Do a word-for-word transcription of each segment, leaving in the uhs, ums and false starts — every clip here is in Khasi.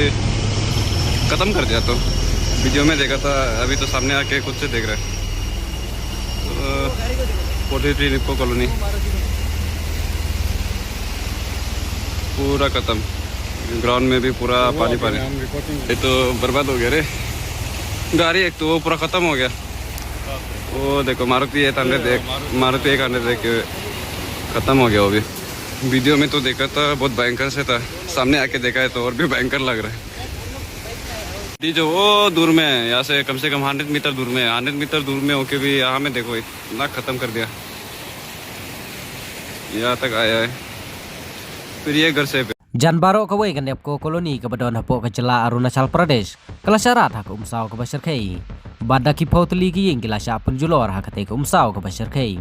खत्म कर दिया। तो वीडियो में देखा था, अभी तो सामने आके खुद से देख रहे हैं। फोर्टी थ्री निपको कॉलोनी पूरा खत्म। ग्राउंड में भी पूरा पानी पानी। ये तो बर्बाद हो गया रे। गाड़ी एक तो वो पूरा खत्म हो गया। वो देखो, मारुति एट हंड्रेड देख, मारुति एट हंड्रेड देख के खत्म हो गया वो भी। वीडियो में तो देखा था, बहुत भयंकर से था। सामने आके देखा है तो और भी भयंकर लग रहा है। ये जो वो दूर में है, यहाँ से कम से कम हंड्रेड मीटर दूर में है। हंड्रेड मीटर दूर में होके भी यहाँ में देखो, इतना खत्म कर दिया। यहाँ तक आया है। फिर ये घर से Jan baroh kawei ka NEEPCO colony kaba don hapoh ka jylla Arunachal Pradesh ka la shah rat ha ka umsaw kaba shyrkhei. Bad da ki phew tylli ki ïing ki la shah pynjulor ha katei ka umsaw kaba shyrkhei.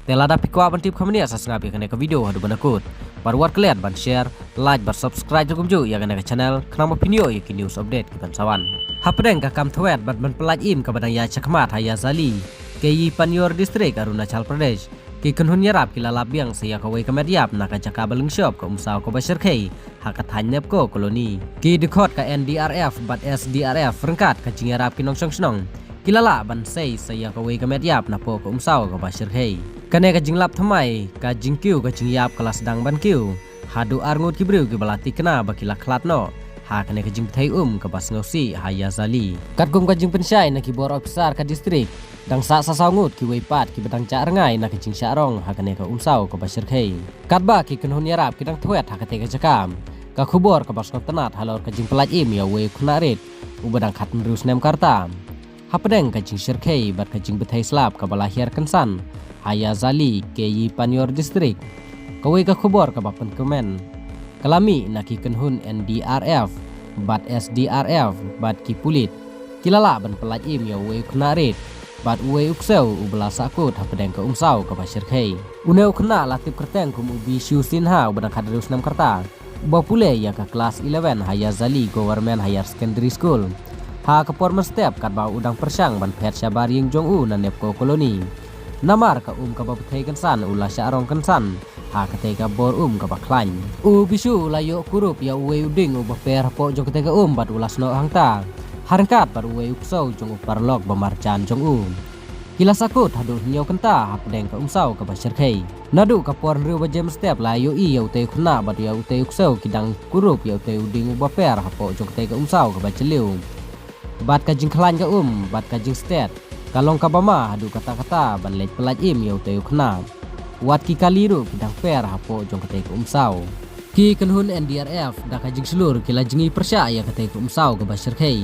Te lada phi kwah ban tip kham bniah, sa sngap ïa kane ka video haduh ban da kut. Bad wat klet ban share, like bad subscribe ruh kumjuh ïa kane ka channel khnang ba phin ïoh ïa ki news update kiban sa wan. Hapdeng ka kam thwet bad ban pyllait im kaba dang ïaid shakhmat ha Yazali, Keyi Panyor District, Arunachal Pradesh, ki kynhun ïarap ki la lap biang sa ïa kawei ka met ïap na ka jaka ba lyngshop ka umsaw kaba shyrkhei ha ka thaiñ NEEPCO colony. Ki dkhot ka N D R F bad S D R F ryngkat ka jingïarap ki nongshong shnong ki la lah ban sei sa ïa kawei ka met ïap napoh ka umsaw kaba shyrkhei. Kane ka jinglap thymmai, ka jingkiew ka jingïap ka la sdang ban kiew haduh ar ngut ki briew kiba la tikna ba ki la khlad noh ha kane ka jingpynthei um kaba sngewsih ha Yazali. Katkum ka jingpynshai na ki bor ophisar ka district, dang sah sa saw ngut kiwei pat kiba dang jah rngai na ka jingshah rong ha kane ka umsaw kaba shyrkhei. Katba ki kynhun ïarap ki dang thwet ha katei ka jaka, ka khubor kaba sngewtynnat halor ka jingpyllait im ïa uwei u khynnah rit uba dang khathynriew snem ka rta. Hapdeng ka jingshyrkhei bad ka jingbthei slap kaba la hiar kynsan ha Yazali, Keyi Panyor District, kawei ka khubor kaba pynkmen ka la mih na ki kynhun N D R F bad S D R F bad ki pulit ki la lah ban pyllait im ïa uwei u khynnah rit bad uwei u ksew uba la sahkut hapdeng ka umsaw kaba shyrkhei. Une u khynnah la tip kyrteng kum u Bishu Sinha uba dang khathynriew snem ka rta, uba pule ïa ka klas eleven ha Yazali Government Higher Secondary School. Ha ka por mynstep katba u dang pyrshang ban phet shabar ïing jong u na NEEPCO colony, namar ka um kaba bthei kynsan u la shah rong kynsan ha katei ka bor um kaba khlaiñ. U Bishu u la ïoh kurup ïa uwei u dieng uba per hapoh jong katei ka um bad u la snoh hangta ha ryngkat bad uwei u ksew jong u paralok ba marjan jong u. Ki la sahkut haduh hynñiew kynta hapdeng ka umsaw kaba shyrkhei. Naduh ka por hynriew baje mynstep la ïohi ïa utei u khynnah bad ïa utei u ksew ki dang kurup ïa utei u dieng uba per hapoh jong katei ka umsaw kaba jylliew. Bad ka jingkhlaiñ ka um bad ka jingstet ka long kaba ma haduh katta katta ban leit pyllait im ïa utei u khynnah. Wat ki kali ruh ki dang per hapoh jong katei ka umsaw. Ki kynhun N D R F da ka jingshlur ki la jngi pyrshah ïa katei ka umsaw kaba shyrkhei.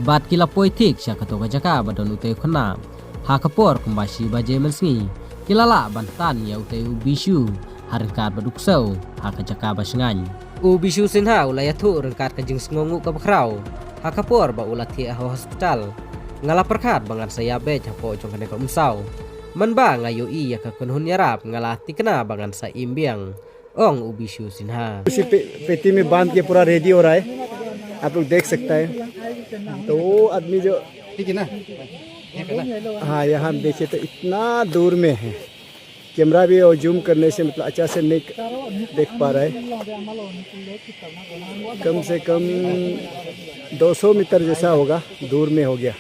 Bad ki la poi thik sha kato ka jaka ba don utei u khynnah. Ha ka por kumba shi baje mynsngi, ki la lah ban tan ïa utei u Bishu ha ryngkat bad u ksew ha ka jaka ba shngaiñ. U Bishu Sinha u la ïathuh ryngkat ka jingsngewnguh kaba khraw ha ka por ba u la thiah ha hospital. Nga la pyrkhat ba ngan sa ïabeit hapoh jong kane ka umsaw. Mynba nga ïohi ïa ka kynhun ïarap nga la tikna ba ngan sa im biang, ong u Bishu Sinha. उसी पे, पेटी में बांध के पूरा रेडी हो रहा है, आप लोग देख सकता है। तो वो आदमी जो, ठीक है ना? हाँ, यहाँ देखिए तो इतना दूर में है, कैमरा भी और जूम करने से मतलब अच्छा से नहीं देख पा रहा है। कम से कम दो सौ मीटर जैसा होगा, दूर में हो गया।